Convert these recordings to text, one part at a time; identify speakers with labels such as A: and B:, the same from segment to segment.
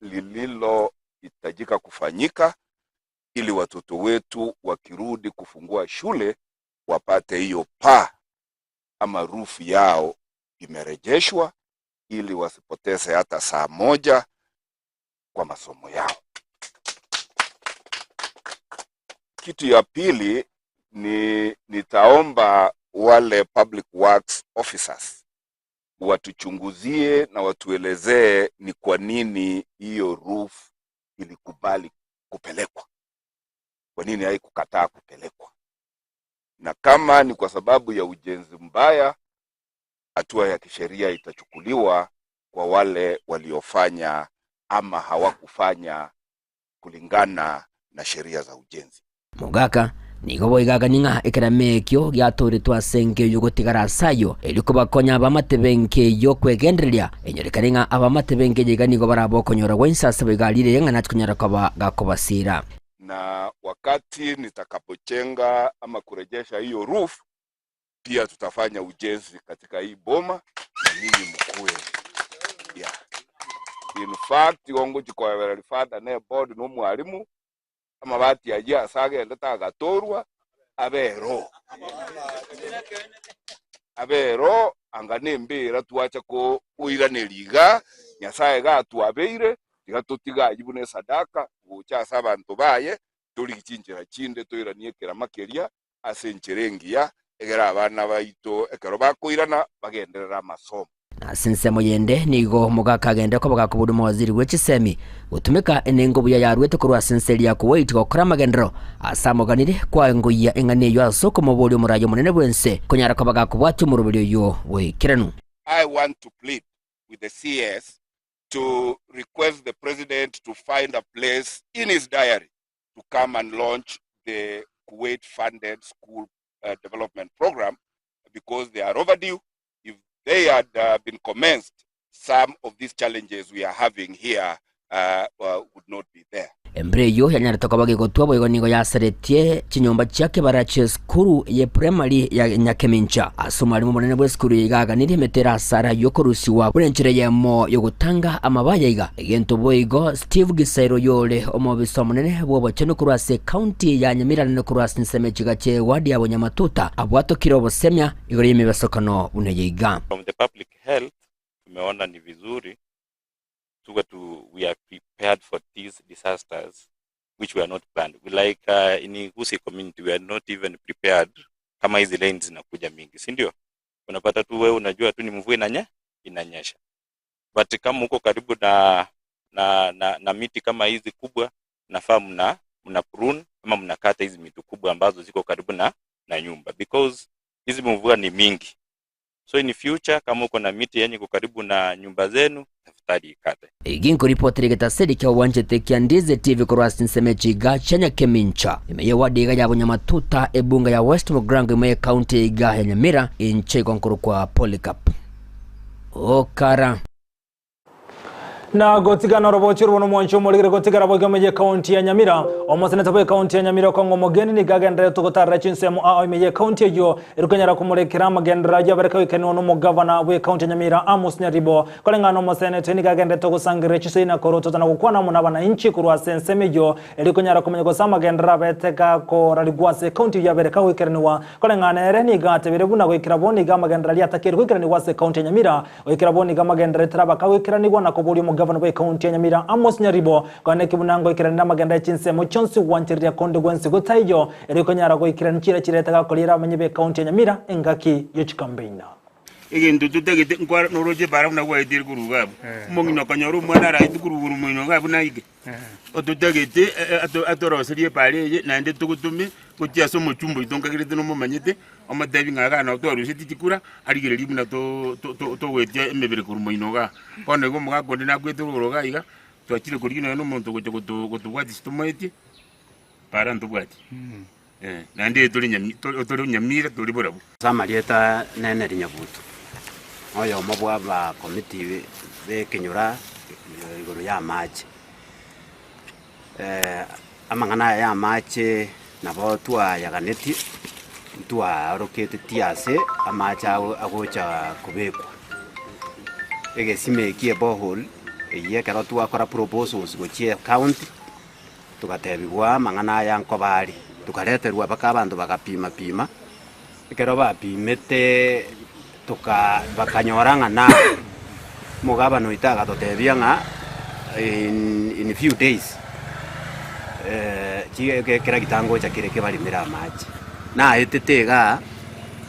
A: lililohitajika kufanyika ili watoto wetu wakirudi kufungua shule wapate hiyo paa ama roof yao imerejeshwa ili wasipoteze hata saa moja kwa masomo yao. Kitu ya pili ni nitaomba wale public works officers watuchunguzie na watuelezee ni kwa nini hiyo roof ilikubali kupelekwa, kwa nini haikukataa kupelekwa, na kama ni kwa sababu ya ujenzi mbaya, hatua ya kisheria itachukuliwa kwa wale waliofanya ama hawakufanya kulingana na sheria za ujenzi.
B: Mogaka nigo boigagani ng'a ekerama ekio giatoretwe ase enka eyio gotigara ase ayio, erio kobakonya abamate b'enka eyio kwegendereria, enyorekane ng'a abamate b'enka eye iga nigo barabe okonyora gwa inse ase boigo arire ng'a nache konyara koba gakobasiira.
A: Na wakati nitakapojenga ama kurejesha hiyo roof, pia tutafanya ujenzi katika hii boma na ninyi mkue. Yeah. In fact, igo ngochi koebereria father ne board na omwalimu, amabati ayio ase agendete agatorwa, abe ero. Abe ero, anga nembera twacha koiraneria iga, Nyasaye gatwabeire, tiga totige ayio buna esadaka gocha ase abanto baye, torigie chinchera chinde toiranie ekerama keria ase enchera engiya, egere abana baito ekero bakoirana bagenderere amasomo.
B: Na ase ensemo yende nigo omogaka agende koba gakoborwa omowaziri bwe chisemi, gotumeka enengo buya yaruete korwa ase ense eria ya Kuwait gokora amagenderero ase amoganire kwaengoyia eng'ana eyio ase okomoboria omoraia omonene bw'ense konyara koba gakobwatia omoroberi oyio boikeranu.
A: I want to plead with the CS to request the president to find a place in his diary to come and launch the Kuwait funded school uh, development program because they are overdue. If they had uh, been commenced, some of these challenges we are having here uh, uh, would not be there.
B: Embura eyio yanyarete koba gegotwa boigo nigo yasaretie chinyomba chia kebara chi'esukuru ye primary ya Nyakemincha. Ase omwalimu omonene bw'esukuru eye iga aganirie emete ere asara y'okorusigwa buna enchera eyemo y'ogotanga amabaya iga. Egento boigo Steve Gisairo oyore omobisa omonene bw'obochenu korwa ase ecounty ya Nyamira naende korwa ase ensemo echiga chi'eward ya Bonyamatuta abwatokire obosemia igoro y'emebasokano buna eye iga.
C: From the public health tumeona ni vizuri tuwe tu, we are prepared for these disasters which were not planned. We like uh, in Gusii community we are not even prepared kama hizi rains zinakuja mingi, si ndio? Unapata tu wewe unajua tu ni mvua inanye inanyesha, but kama uko karibu na na, na, na miti kama hizi kubwa, nafaa mna mna prune ama mnakata hizi miti kubwa ambazo ziko karibu na na nyumba because hizi mvua ni mingi So in future kama uko na miti yenye iko karibu na nyumba zenu tafadhali ikate.
B: Eki nkoripotera egetaseri kia obwanchete kia Ndizi TV korwa ase ensemo echiga chia Nyakemincha, ime y'ewadi iga ya Bonyamatuta, ebunga ya West Mugirango ime y'ecounty iga ya Nyamira, inche igo nkorokwa Polycarp Okara.
D: Na gotigana orobochi orwo nomwanchi omorigere gotigara boigo ime y'ekaunti ya Nyamira. Omoseneta bw'ekaunti ya Nyamira Okong'o Omogeni nigo agendererete gotarera chinsemo ao ime y'ekaunti eyio ere konyara komorekera amagenderero ayio abere kagoikanigwa nomogavana bw'ekaunti ya Nyamira Amos Nyaribo. Koreng'ana nomoseneta oyo nigo agendererete gosangereria chisegi na korotota na gokwana amo nabananchi korwa ase ensemo eyio ere konyara komanya gose amagenderero abete gakorarigwa ase ekaunti eyio abere kagoikeranigwa. Koreng'ana ere nigo atebire buna goikera bono iga amagenderero aria atakeire goikeranigwa ase ekaunti ya Nyamira Goikera bono iga amagenderero taraba kagoikeranigwa na koboria omogavana bw'ecounty ya Nyamira Amos Nyaribo konya neki buna ngoikeranire amagenda ye chinsemo chionsi gwanchereria konde gwensi gotaiyo erio konyara goikerania chiira chirete gakoriera abamenyi b'ecounty ya Nyamira engaki ye chikambeina.
E: Egento totagete nkwara noroche ebara buna gwaetire korwa iga abwo. Omong'ina okonyora omwana araetwe korwa igoro moino iga abwo naike. Ototagete atoroserie ebara eye naende togotome gochia ase omochumba oito nkagerete nomomanyete, omotebi ng'a igaa nabo twarusetie chikura, arigererie buna togoetia emebere korwa moino igaa. Bono igo omogaka onde nakwete rogoro igaa iga, twachire korigia nonya na omonto ogocha gotobwatisia tomoetie, bara ntobwati. Naende tore nyami tore nyamira tore barabwo.
F: Ase amarieta nene rinyabuto, oyomo bw'abakomiti b'ekenyoro igoro y'amache. Amang'ana aya y'amache nabo twayaganetie, ntwaoroketi ase amache agocha kobekwa. Egesima eki eborehole. Eyio ekero twakora proposals gochia ecounty, togatebigwa amang'ana aya nkoba are, tokareterwa mpaka abanto bagapima pima, ekero bapimete toka bakanyora ng'a na omogabana oito agatotebia ng'a in in few days chi kera gitangocha kere kebaremere amache. Naetete igaa,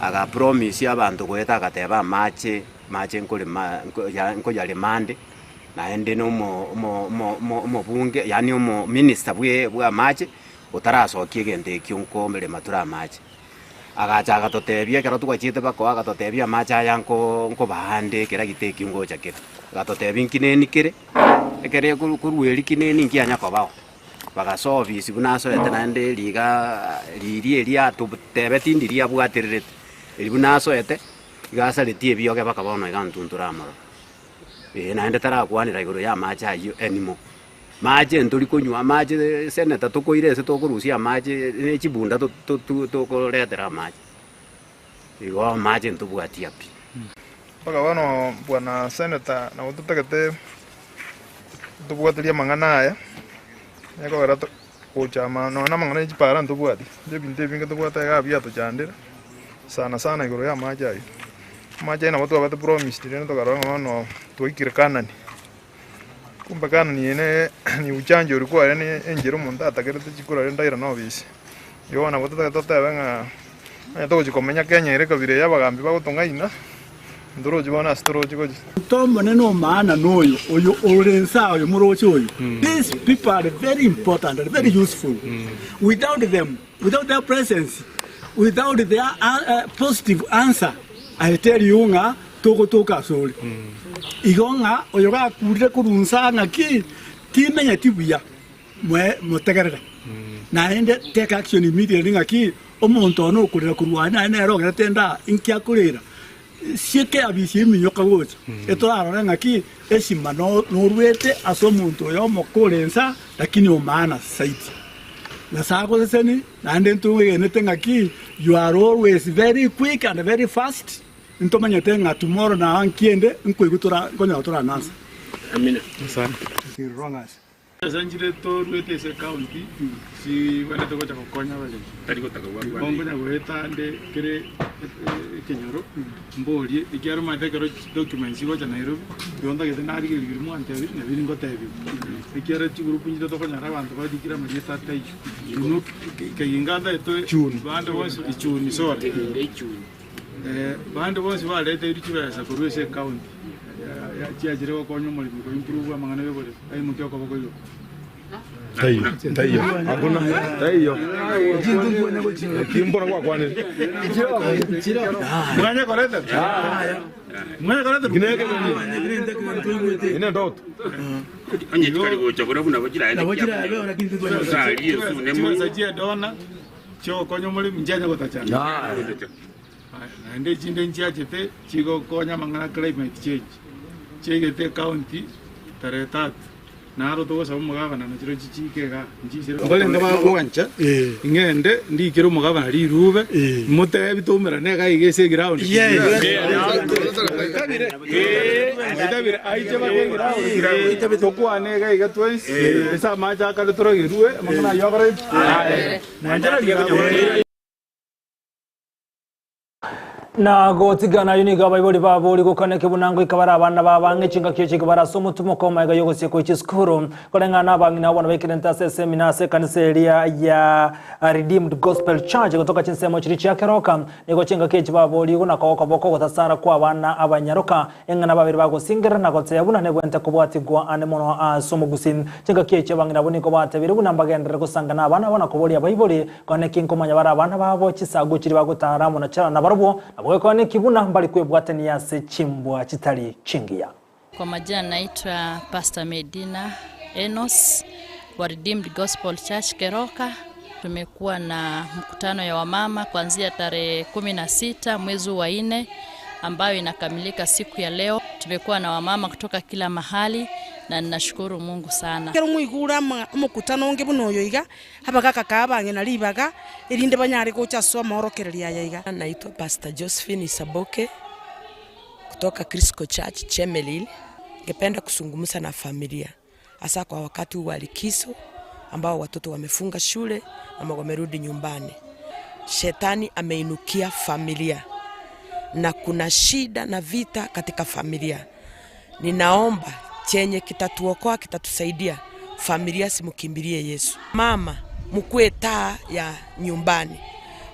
F: aga promise abanto goeta agateba amache. Amache nkorema nkoya nkoyarema ande, naende na omo omo omo omo omobunge yaani omominister bwe bwa amache, otarasokia egento ekio nkomerema tore amache. Agacha agatotebia ekero twachiete bakoa agatotebia amache aya nko nkobaa ande ekera gita ekio ngocha kere. Agatotebia nkineni kere, ekere koru korwa erio kineni nkianya kobao. Bagasoa ofisi buna asoete naende rigaa riria eria atotebeti ndiria abwatererete, erio buna asoete. Igo asaretie ebioge mpaka bono iga ntunture amororo. Ee, naende tarakwanera igoro y'amache ayio anymore. Mache ntori konywa amache senator tokoira ase tokorusia amache ne chibunda to- to- to- tokoretera amache. Igo amache ntobwati pi.
G: Mpaka bono bwana senator nabo totagete tobwaterie amang'ana aya, ekogera to gocha ama nonya na amang'ana ya chipara ntobwati, ebinto ebinge tobwate iga biatochandire. Sana sana igoro y'amache ayio. Amache ayio nabo twabete promised rende tokarora ng'a bono twaikire Kanani. Kumbe Kanani eye ne ni uchanjo oria kware ne enchera omonto atakerete chikura rende airane obisi. Igo bono nabo totagete totebe ng'a onye togochia komenya Kenya ere ekabira eye abagambi bagotong'aina, ntorochi bono ase torochi gochia.
H: Omonto omonene o maana noyo, oyo ore inse aa, oyo moroche oyo. These people are very important and very useful. Without them, Without their presence, without their positive answer, I tell you ng'a togotoka asore. Igo ng'a oyo gakurire korwa inse aa ng'aki timenyeti buya, mwe motegerere. Naende take action immediately ng'aki omonto one okorera korwa aa naye nere ogerete ende aa, inki akorera? Sieke abisi eminyoka gocha, etorarore ng'aki esima norwete ase omonto oyo omoke ore inse lakini o maana zaidi. Nyasae agoseseni, naende ntwegenete ng'aki you are always very quick and very fast, ntomanyete ng'a tomorrow na nkiende nkoigwa tora nkonyora tora announce.
I: Amina.
J: Ase nchire toruete ase ecounty chibwenerete gocha gokonya abaremi. Igo nkonya goeta ande kere ekenyoro mborie ekiagera omanyete ekero documents chigocha Nairobi igo ntagete narigereria biria mwantebirie na biria ngotebiwa. Ekiagera chigroup nchire tokonyora abanto barikire amarieta ataiyo. Inwe keinga ntagete bande bonsi ichuni sorry. Bande bonsi bareteirwe chibesa korwa ase ecounty chiachire gokonya omoremi ko improve amang'ana y'oboremi aimokie okoboko igoro.
K: Taiyo, taiyo, hakuna, taiyo. Kimbora gwakwanire.
J: Mwanye koreta? Mwanye koreta?
K: Ine ndoto.
E: Onye chikari gocha buna buna
J: Chibesa chiedona Chiogokonya omoremi nchianya gotachana. Naende echinde nchiachete chigokonya amang'ana climate change chiaigete ecounty tarehe tatu naro togosaba omogabana nachiro chichike igaa nchiisire Mbarenge bagwancha ing'ende ndikere omogabana rirube motebi toumerane iga iga ase eground Moitabire aiche bake eground tokwane iga iga twensi ase amache akare torogerwe amang'ana ayio akore ki?
D: Na gotigana ayio nigo abaibori babori gokana ekebunango ikabara abana babo ang'e chingaki echi ekebara ase omotumo komaiga y'ogosiekwa chisukuru koreng'ana na abang'ina abwo nabaikeranete ase esemina ase ekanisa eria ya Redeemed Gospel Church gotoka chinsemo chiria chia Keroka nigo chingaki echi baborigwe na kogoka boko ogotasara kwa abana abanyaroka Eng'ana babere bagosingerera na gotebia buna nebwenerete kobwatigwa ande mono ase omogusi. Chingaki echio abang'ina abwo nigo batebire buna mbagenderere gosanga nabana abo na koboria abaibori, Kone ki nkomanya bare abana babo chisagu chiria bagotara amo nabarobwo, nabo gekone ki buna mbari kwebwatania ase chimbwa chitari chingiya.
L: Kwa majina naitwa Pastor Medina Enos wa Redeemed Gospel Church Keroka. Tumekuwa na mkutano ya wamama kuanzia tarehe 16 mwezi wa nne ambayo inakamilika siku ya leo. Tumekuwa na wamama kutoka kila mahali na ninashukuru Mungu sana.
M: Ekero mwaigure omokutano onge buna oyo iga, abagaka kaa abang'ina ribaga, erinde banyare gocha ase omoorokererio aya iga.
N: Naitwa Pastor Josephine Isaboke kutoka Crisco Church Chemelil.
I: Ningependa kuzungumza na familia hasa kwa wakati huu wa likizo ambao watoto wamefunga shule ama wamerudi nyumbani. Shetani ameinukia familia na kuna shida na vita katika familia. Ninaomba chenye kitatuokoa kitatusaidia, familia simukimbilie Yesu. Mama mkuwe taa ya nyumbani,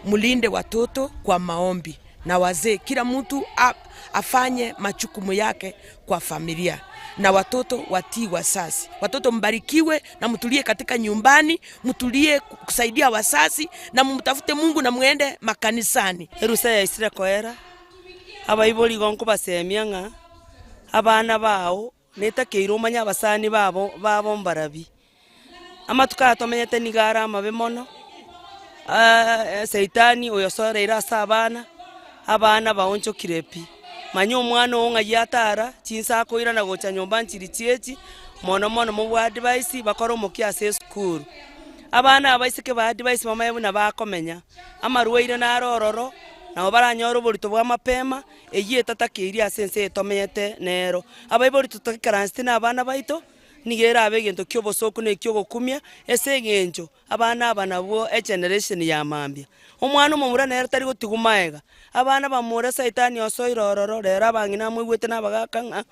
I: mlinde watoto kwa maombi na wazee, kila mtu afanye majukumu yake kwa familia na watoto watii wazazi. Watoto mbarikiwe na mtulie katika nyumbani, mtulie kusaidia wazazi na mumtafute Mungu na muende makanisani.
N: Erusa yaisire koera, abaibori igo nkobasemia ng'a abana bao netakeire omanye abasani babo babo mbarabi. Amatuko aya tomenyete nigo are amabe mono, Saitani oyosoreire ase abana, abana baonchokire pi. Manya omwana oo ng'ai atara, chinsa akoirana gocha nyomba nchiri chiechi, mono mono mobua advice, bakore omokia ase esukuru. Abana abaiseke ba advice bamanye buna bakomenya, amarwaire naro ororo, nabo baranyore oborito bwa mapema, eyio etatakeiri ase ense eye tomenyete nero. Abaibori totaikaransete na abana baito, Nigo erabe egento ki'obosooku na eki'ogokumia, ase engencho abana aba nabwo egeneration ya mambia. Omwana omomura nere tari gotigwa maega. Abana bamura saitani osoire ororo, rero abang'ina amoigwete na abagaka ng'a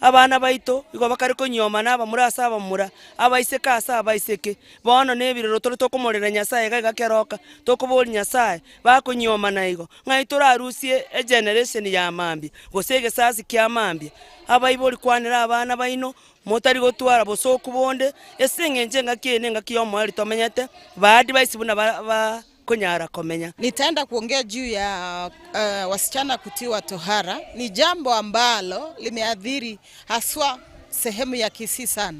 N: abana baito igo bakare konyiomana abamura ase abamura, abaiseke ase abaiseke. Bono na ebirero tore tokomorera Nyasaye iga iga keroka, tokoboria Nyasaye, bakonyiomana igo, ng'ai torarusie egeneration ya mambia, gose egesasi kia mambia? Abaibori kwanera abana baino, motari gotwara bosooku bonde, ase engencho engaki eye nengaki y'omoerio tomenyete, ba advise buna bakonyara komenya.
O: Nitaenda kuongea juu ya uh, wasichana kutiwa tohara. Ni jambo ambalo limeathiri haswa sehemu ya Kisii sana.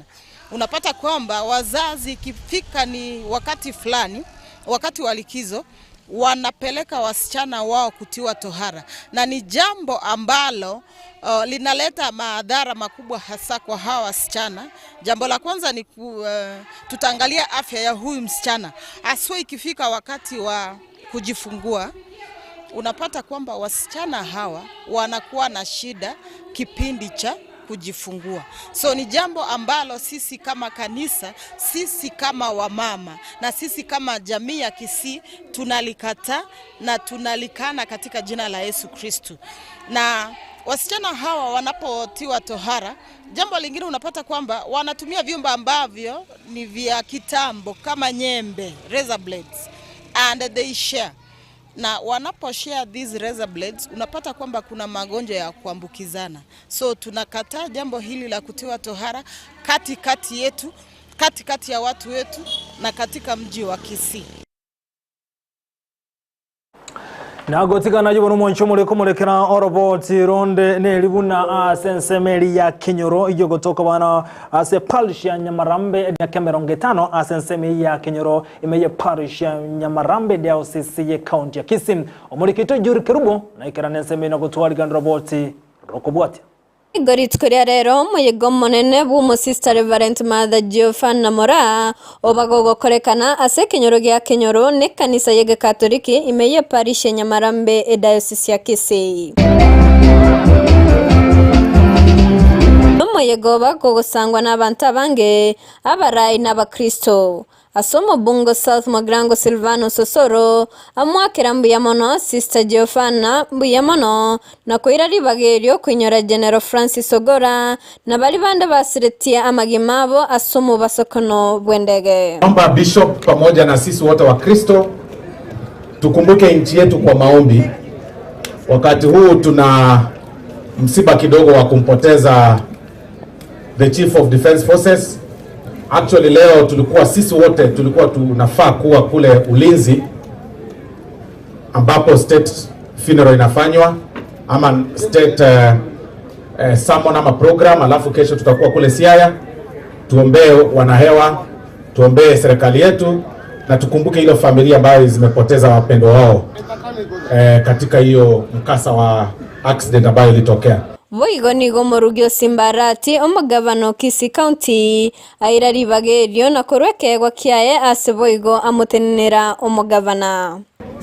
O: Unapata kwamba wazazi ikifika ni wakati fulani, wakati wa likizo, wanapeleka wasichana wao kutiwa tohara, na ni jambo ambalo uh, linaleta madhara makubwa hasa kwa hawa wasichana. Jambo la kwanza ni ku, uh, tutaangalia afya ya huyu msichana haswa ikifika wakati wa kujifungua unapata kwamba wasichana hawa wanakuwa na shida kipindi cha kujifungua. So ni jambo ambalo sisi kama kanisa, sisi kama wamama na sisi kama jamii ya Kisii tunalikataa na tunalikana katika jina la Yesu Kristu. Na wasichana hawa wanapotiwa tohara, jambo lingine unapata kwamba wanatumia vyumba ambavyo ni vya kitambo kama nyembe, razor blades, and they share na wanapo share these razor blades unapata kwamba kuna magonjwa ya kuambukizana. So tunakataa jambo hili la kutiwa tohara kati kati yetu, kati kati ya watu wetu na katika mji wa Kisii.
D: Nagotigana ayio bono omwancho omore komorekera oroboti ronde neri buna ase ensemo eria ya Kenyoro eyio gotoka bono ase parish ya Nyamarambe emiaka emerongo etano ase ensemo eyio ya Kenyoro ime ye parish ya Nyamarambe diocese ye county ya Kisii. Omoriki oito Juri Kerubo naikerane ensemo eyio na gotwarigana oroboti rokobwatia.
P: Nigo rituko ria rero omoyega omonene bw'omosista Reverend Mother Giovanna Moraa obaga ogokorekana ase ekenyoro gia Kenyoro n'ekanisa y'egekatoliki ime y'eparish ya Nyamarambe edayosisi ya Kisii. Nomoyega obaga ogosangwa n'abanto abange, abarai na abakristo. Ase omobunge o South Mugirango Silvanus Osoro amoakera mbuya mono Sister Giovanna mbuya mono na koira ribaga erio koinyora General Francis Ogolla na baria bande basiretie amagima abo ase omobasokono bw'endege.
Q: Naomba Bishop pamoja na sisi wote wa Kristo tukumbuke nchi yetu kwa maombi. Wakati huu tuna msiba kidogo wa kumpoteza the Chief of Defence Forces. Actually leo tulikuwa sisi wote tulikuwa tunafaa kuwa kule ulinzi ambapo state funeral inafanywa ama state sermon ama program, alafu kesho tutakuwa kule Siaya. Tuombee wanahewa, tuombee serikali yetu na tukumbuke ile familia ambayo zimepoteza wapendwa wao katika hiyo mkasa wa accident ambayo ilitokea.
P: Boigo nigo omorugi o Simba Arati, omogabana o Kisii County, aira ribaga erio na korwa ekeegwa kiaye ase boigo amotenenera omogabana.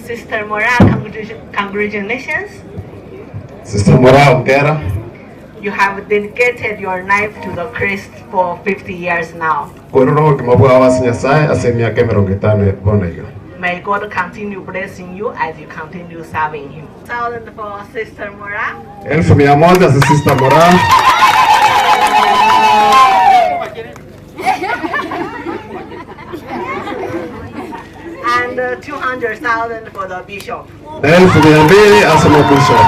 R: Sister Mora, congratulations.
S: Sister Mora, hongera.
R: You have dedicated your life to the Christ for 50 years now.
K: Kwerora obogima bwao ase Nyasae ase emiaka 50 bono iga.
R: May God continue blessing you as you continue serving Him. Thousand for Sister Mora.
K: 100,000 ase Sister Mora.
R: And 200,000 for the bishop.
K: Na 200,000 ase omobishop.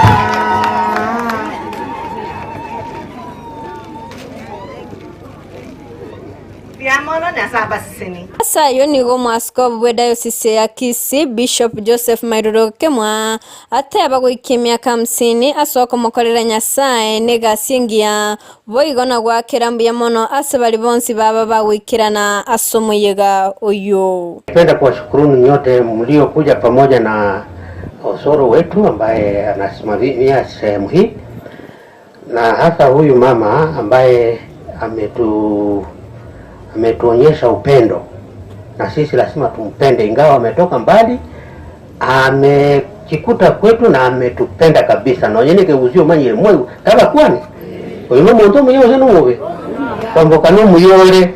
P: Ase ayio nigo omwaskobu bw'edayosisi ya Kisii, Bishop Joseph Mairuru Kemwa, ateba goikia emiaka hamsini ase okomokorera Nyasae negasi engiya, boigo na goakera mbuya mono ase baria bonsi baba bagoikerana ase omoyega oyio.
S: Napenda kuwashukuruni nyote mliokuja pamoja na Osoro wetu ambaye anasimamia sehemu hii na hasa huyu mama ambaye ametu ametuonyesha upendo, na sisi lazima tumpende, ingawa ametoka mbali, amejikuta kwetu na ametupenda kabisa nonye nikeuzio manyire mwe kaba kwani uyu nomonto omuya gose nomobe kwamboka nomuya ore.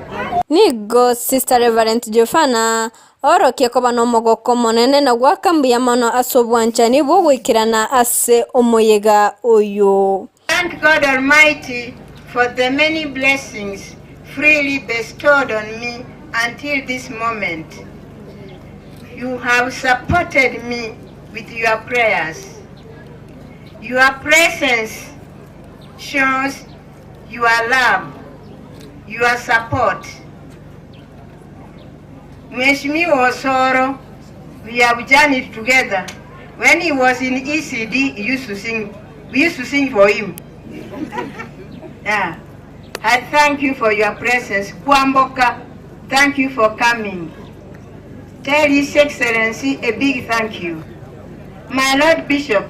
P: Nigo Sister Reverend Jofana aorokia koba nomogoko omonene na goaka mbuya mono ase obwanchani bw'ogoikerana ase omoyega oyo.
T: Thank God Almighty for the many blessings freely bestowed on me until this moment. You have supported me with your prayers. Your presence shows your love, your support. Mheshimiwa Osoro, we have journeyed together. When he was in ECD, he used to sing. We used to sing for him. Yeah. I thank you for your presence. Kwamboka, thank you for coming. Tell His Excellency a big thank you. My Lord Bishop,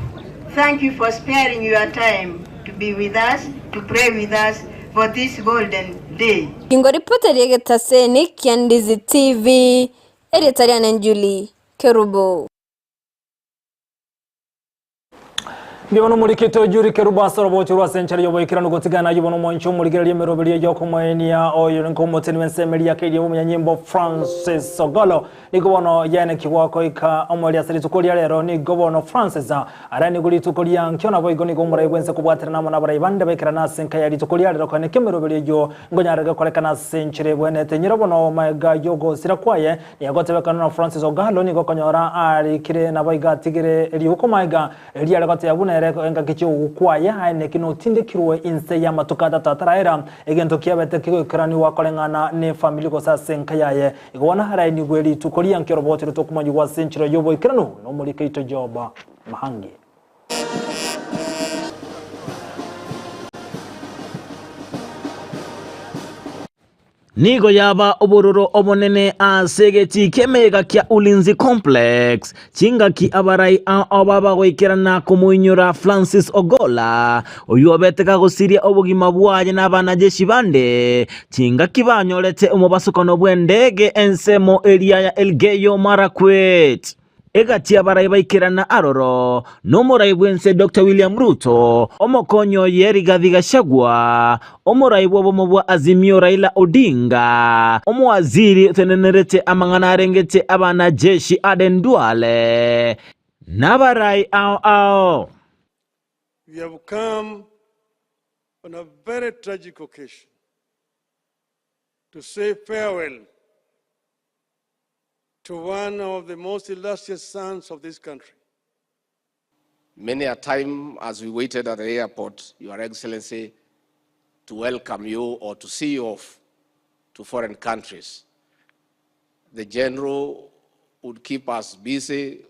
T: thank you for sparing your time to be with us, to pray with us for this golden day.
P: Ingo ripota ri'egetaseni kia Ndizi TV, erieta riane Julie Kerubo.
D: Mbuya bono omorikete Julie Kerubo ase orobocho rwa ase enchera y'oboikeranu gotigana ayio bono omwancho omorigereria emeroberio y'okomoenia oyo nko omoteni bw'ensemeri ya KDF omonyanyimbo Francis Ogolo Nigo bono yaenekigwa goika omoerio ase rituko ria rero, nigo bono Francis araenigwe rituko ria nkio, naboigo nigo omorai bw'ense kobwaterana amo nabarai bande baikerane ase enka ya rituko ria rero koenekia emeroberio eyio nkonyare gokorekana ase enchera ebwenerete. Nyira bono magega y'ogosira kwaye niagotebekana na Francis Ogalo nigo okonyora arikire naboigo atigire riuko magega erio are goteba buna ere engaki chi'ogokwa kwaye aeneki notindekirwe inse y'amatuko atato ataraera, egento kiabete kegoikeranigwa koreng'ana nefamiri gose ase enka yaye. Igo bono araenigwe rituko rianke orobote rotokomanyigwa ase enchera y'oboikeranu nomorike oito Job Mahangi.
U: Nigo yaba obororo obonene ase egetii ki'emeyega kia Ulinzi Complex, chingaki abarai ao babagoikerana komoinyora Francis Ogolla, oyio obete kagosiria obogima bwaye nabanajeshi bande, chingaki banyorete omobasokano bw'endege ensemo eria ya Elgeyo Marakwet. Egati y'abarai baikerana aroro nomorai bw'ense Doctor William Ruto, omokonyi oye Rigathi Gachagua, omorai bw'obomo bwa Azimio Raila Odinga, omowaziri otenenerete amang'ana arengete abanajeshi Aden Duale, nabarai ao ao.
V: We have come on a very tragic occasion to say farewell to one of the most illustrious sons of this country.
W: Many a time as we waited at the airport, Your Excellency, to welcome you or to see you off to foreign countries, the General would keep us busy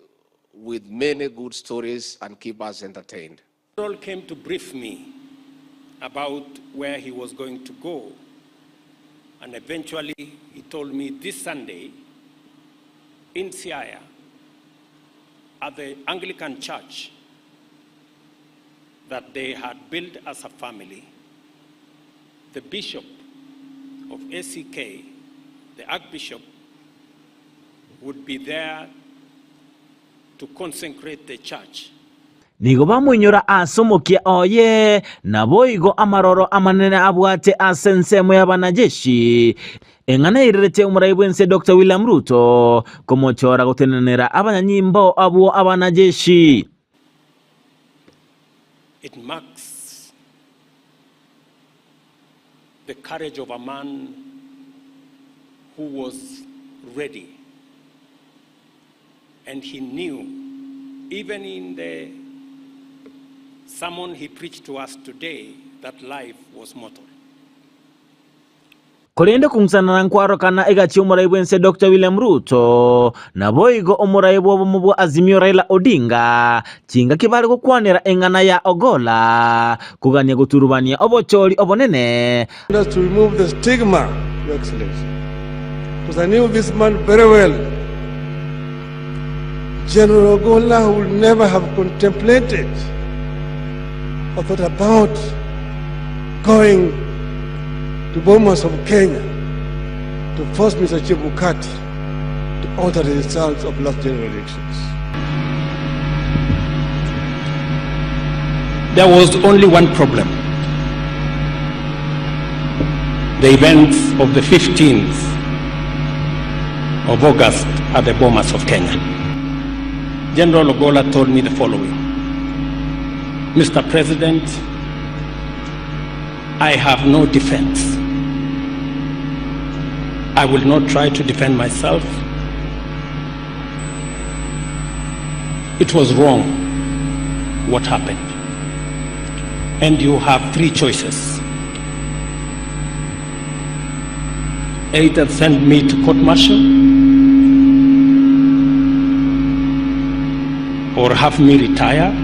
W: with many good stories and keep us entertained.
X: General came to brief me about where he was going to go. And eventually he told me this Sunday in Siaya at the Anglican Church that they had built as a family, the bishop of ACK, the Archbishop, would be there to consecrate the church.
U: Nigo bamoinyora ase omokia oye, naboigo amaroro amanene abwate ase ensemo y'abanajeshi. Eng'ana eirerete omorai bw'ense Doctor William Ruto komochora gotenenera abanyanyimbo abwo abanajeshi.
X: It marks the courage of a man who was ready and he knew, even in the sermon he preached to us today, that life was mortal.
U: Korende kong'usanana nkwarokana egati y'omorai bw'ense Doctor William Ruto naboigo omorai bw'obomo bwa Azimio Raila Odinga chingaki bare gokwanera eng'ana ya Ogolla kogania goturubania obochori obonene.
V: Us to remove the stigma, Your Excellency, because I knew this man very well. General Ogolla would never have contemplated or thought about going to Bomas of Kenya to force Mr. Chebukati to alter the results of last general elections.
X: There was only one problem. The events of the 15th of August at the Bomas of Kenya. General Ogolla told me the following Mr. President, I have no defense. I will not try to defend myself. It was wrong what happened. And you have three choices. Either send me to court martial or have me retire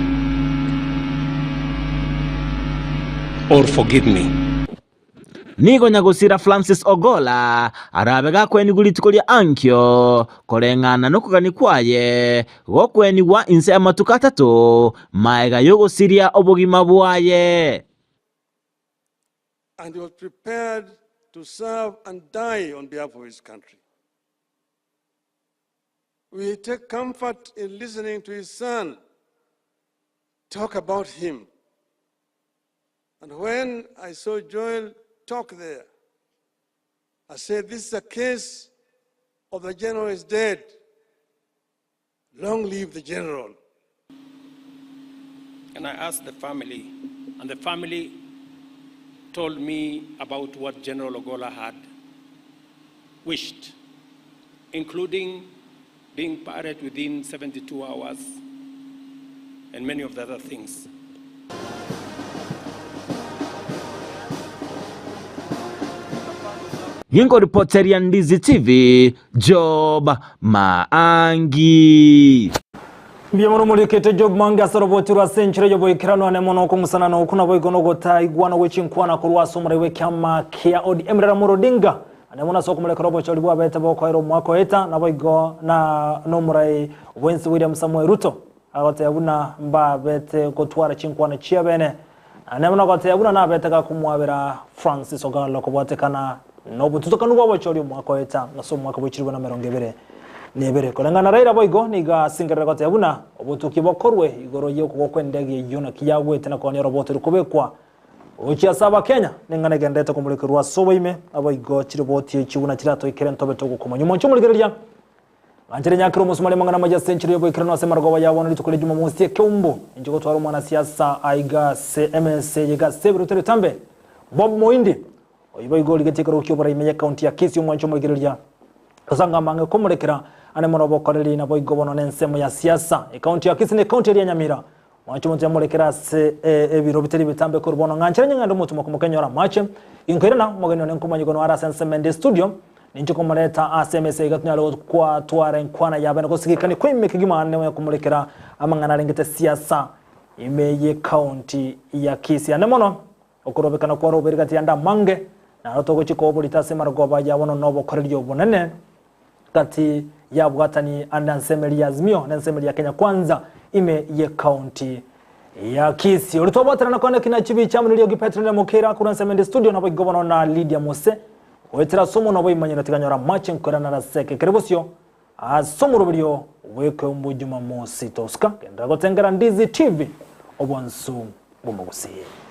X: or forgive me.
U: Nigo nyagosira Francis Ogolla arabe gakwenigwa rituko ria ankio, koreng'ana nokogania kwaye gokwenigwa inse amatuko atato magega y'ogosiria obogima bwaye.
V: And he was prepared to serve and die on behalf of his country. We take comfort in listening to his son talk about him. And when I saw Joel talk there, I said, This is a case of the general is dead. Long live the general.
X: And I asked the family, and the family told me about what General Ogolla had wished, including being buried within 72 hours and many of the other things.
U: Ginkoripoteria Ndizi TV, Job Maangi.
D: Mbuya mono morikete Job Maangi ase oroboti rwa ase enchera y'oboikeranu ane mono okong'usana okwo naboigo nogotaigwana gwe chinkwana korwa ase omorai bw'ekiama kia ODM Raila Amolo Odinga ane mono ase okomorekera obochori bwabete bokoera omwaka oeta naboigo na nomorai bwensi William Samoei Ruto Agoteba buna mbabete gotwara chinkwana chiabene, na nemo nagoteba buna nabete gakomwabera Francis Ogallo kobwatekana nobotutokanu bw'obochori omwaka oeta ase omwaka bwe chilifu na emerongo ebere na ebere. Koreng'ana Raila boigo nigo asingerere goteba buna obotuki bokorwe igoro y'okogwa kw'endege eyio naki yagwete na konia oroboto rikobekwa gochia ase Abakenya neng'ana egenderete komorekerwa ase oboime naboigo chiroboti echio buna chiratoikere ntobe togokomanya. Omonche omorigereria Nganchere nyakere omosumari amang'ana amaya ase enchera y'oboikeranu ase amarogoba ya bono rituko ria Jumamosi ekeumbu. Inche gotwara omwanasiasa aiga ase emesa eye iga ase ebirotero ebitambe, Bob Moindi, oyio boigo origetie ekerogo ki'oborai ime y'ecounty ya Kisii omwanche omorigereria gosanga amang'e komorekera ane mono obokoreri naboigo bono nensemo ya siasa. Ecounty ya Kisii ne county eria ya Nyamira. Mwanche omonto yamorekera ase ebiro bitari bitambe korwa bono ng'anchere nying'ende omotumo komokenyora amache. Inkoirana, omogeni one nkomanya igoro are ase ensemo ende estudio, ninche komoreta ase emesa iga tonyare gotwara enkwana yabene gosigikania kwaime kegima ane onye komorekera amang'ana arengete siasa ime ye county ya Kisii. Ane mono okorobekana kware oboiri gati yande amange, naro togochia koborita ase marogoba ya bono nobokoreri obonene. Gati y'abwatani ande ase emeri ya Azimio na ensemo ya Kenya Kwanza ime y'ecounty ya Kisii. Oria twabwaterana kwane kina chibicha amo neriogi Petro Nyamokera korwa ensemo ende studio nabo igo bono na Lydia Mose goetera ase omonwa bw'imanyino tiganyora amache nkoirana raseke kere bosio ase omoroberio bw'ekeumbu Jumamosi. Tosuka genderera gotengera Ndizi TV. Obwansu bw'omogusii.